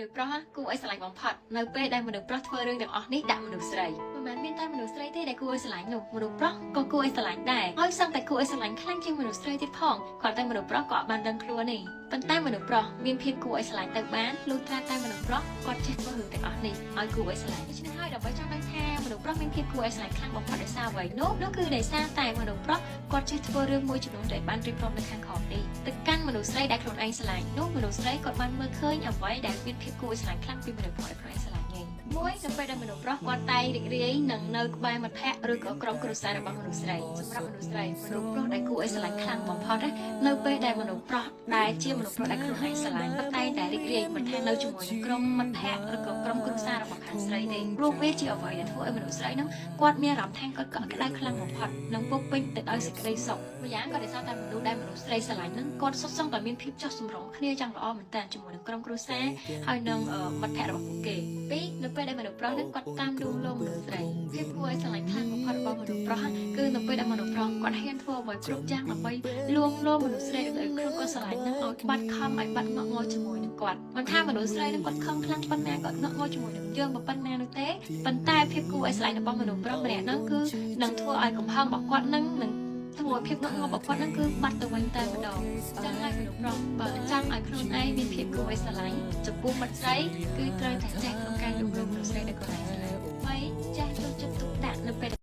មនុស្សប្រុសគួរឲ្យស្រឡាញ់បំផុតនៅពេលដែលមនុស្សប្រុសធ្វើរឿងទាំងអស់នេះដាក់មនុស្សស្រីមិនមែនមានតែមនុស្សស្រីទេដែលគួរឲ្យស្រឡាញ់នោះមនុស្សប្រុសក៏គួរឲ្យស្រឡាញ់ដែរហើយសឹងតែគួរឲ្យស្រឡាញ់ខ្លាំងជាងមនុស្សស្រីទៀតផងគ្រាន់តែមនុស្សប្រុសក៏អត់បានដឹងខ្លួនទេប៉ុន្តែមនុស្សប្រុសមានភាពគួរឲ្យស្រឡាញ់ទៅបានលុះត្រាតែមនុស្សប្រុសគាត់ចេះធ្វើរឿងទាំងអស់នេះឲ្យគួរឲ្យស្រឡាញ់ដូច្នេះហើយដើម្បីចង់ដឹងថាមនុស្សប្រុសមានភាពគួរឲ្យស្រឡាញ់ខ្លាំងបំផុតដោយសារអ្វីនោះនោះគឺដោយសារតែមនុស្សប្រុសគាត់ចេះធ្វើរឿងមួយចំនួនដែលបានរៀបរាប់នៅខាងក្រោមនេះទៅកាន់មនុស្សស្រីដែលខ្លួនឯងស្រឡាញ់នោះមនុស្សស្រីគាត់បានមើលឃើញអ្វីដែលមានភាពគួរឲ្យស្រឡាញ់ខ្លាំងពីមនុស្សប្រុសដែលខ្លួនឯងស្រឡាញ់ឯងមួយនៅពេលដែលមនុស្សប្រុសគាត់តែងរីករាយនឹងនៅក្បែរមិត្តភ័ក្តិឬក៏ក្រុមគ្រួសាររបស់មនុស្សស្រីសម្រាប់មនុស្សស្រីមនុស្សប្រុសដែលគួរឲ្យស្រឡាញ់ខ្លាំងបំផុតណានៅពេលដែលមនុស្សប្រុសដែលជាមនុស្សប្រុសដែលខ្លួនឯងស្រឡាញ់គាត់តែងតែរីករាយមិនថានៅជាមួយនឹងក្រុមមិត្តភ័ក្តិឬក៏ក្រុមគ្រួសាររបស់ខាងស្រីទេព្រោះវាជាអ្វីដែលធ្វើឲ្យមនុស្សស្រីហ្នឹងគាត់មានអារម្មណ៍ថាគាត់កក់ក្ដៅខ្លាំងបំផុតនិងពោរពេញទៅដោយសេចក្តីសុខម្យ៉ាងក៏ដោយសារតែមនុស្សដែលមនុស្សស្រីស្រឡាញ់ហ្នឹងគាត់សុទ្ធសឹងតែមានភាពចុះសម្រុងគ្នាយ៉ាងល្អមែនតើជាមួយនឹងក្រុមគ្រួសារហើយនឹងមិត្តភ័ក្តិរបស់ពួកគេពីរនៅពេលដែលមនុស្សប្រុសហ្នឹងគាត់តាមលួងលោមមនុស្សស្រីភាពគួរឲ្យស្រឡាញ់ខ្លាំងបំផុតរបស់មនុស្សប្រុសគឺនៅពេលដែលមនុស្សប្រុសគាត់ហ៊ានធ្វើអ្វីគ្រប់យ៉ាងដើម្បីលួងលោមមនុស្សស្រីដែលខ្លួនគាត់ស្រឡាញ់ហ្នឹងឲ្យបាត់ខំឲ្យបាត់ងក់ងល់ជាមួយនឹងគាត់មិនថាមនុស្សស្រីហ្នឹងគាត់ខំខ្លាំងប៉ុណ្ណាគាត់ងក់ងល់ជាមួយនឹងយើងប៉ុណ្ណានោះទេប៉ុន្តែភាពគួរឲ្យស្រឡាញ់របស់មនុស្សប្រុសម្នាក់ហ្នឹងគឺនឹងធ្វើឲ្យកំហឹងរបស់គាត់ហ្នឹងនឹងធ្វើឲ្យភាពងក់ងល់របស់គាត់ហ្នឹងគឺបាត់ទៅវិញតែម្ដងចឹងហើយមនុស្សប្រុសបើចង់ឲ្យខ្លួនឯងមានភាពគួរឲ្យស្រឡាញ់ចំពោះមិត្តស្រីគឺត្រូវតែចេះក្នុងការលួងលោមមនុស្សស្រីដែលខ្លួនឯងស្រឡាញ់បីចេះយកចិត្តទុកដាក់នៅពេល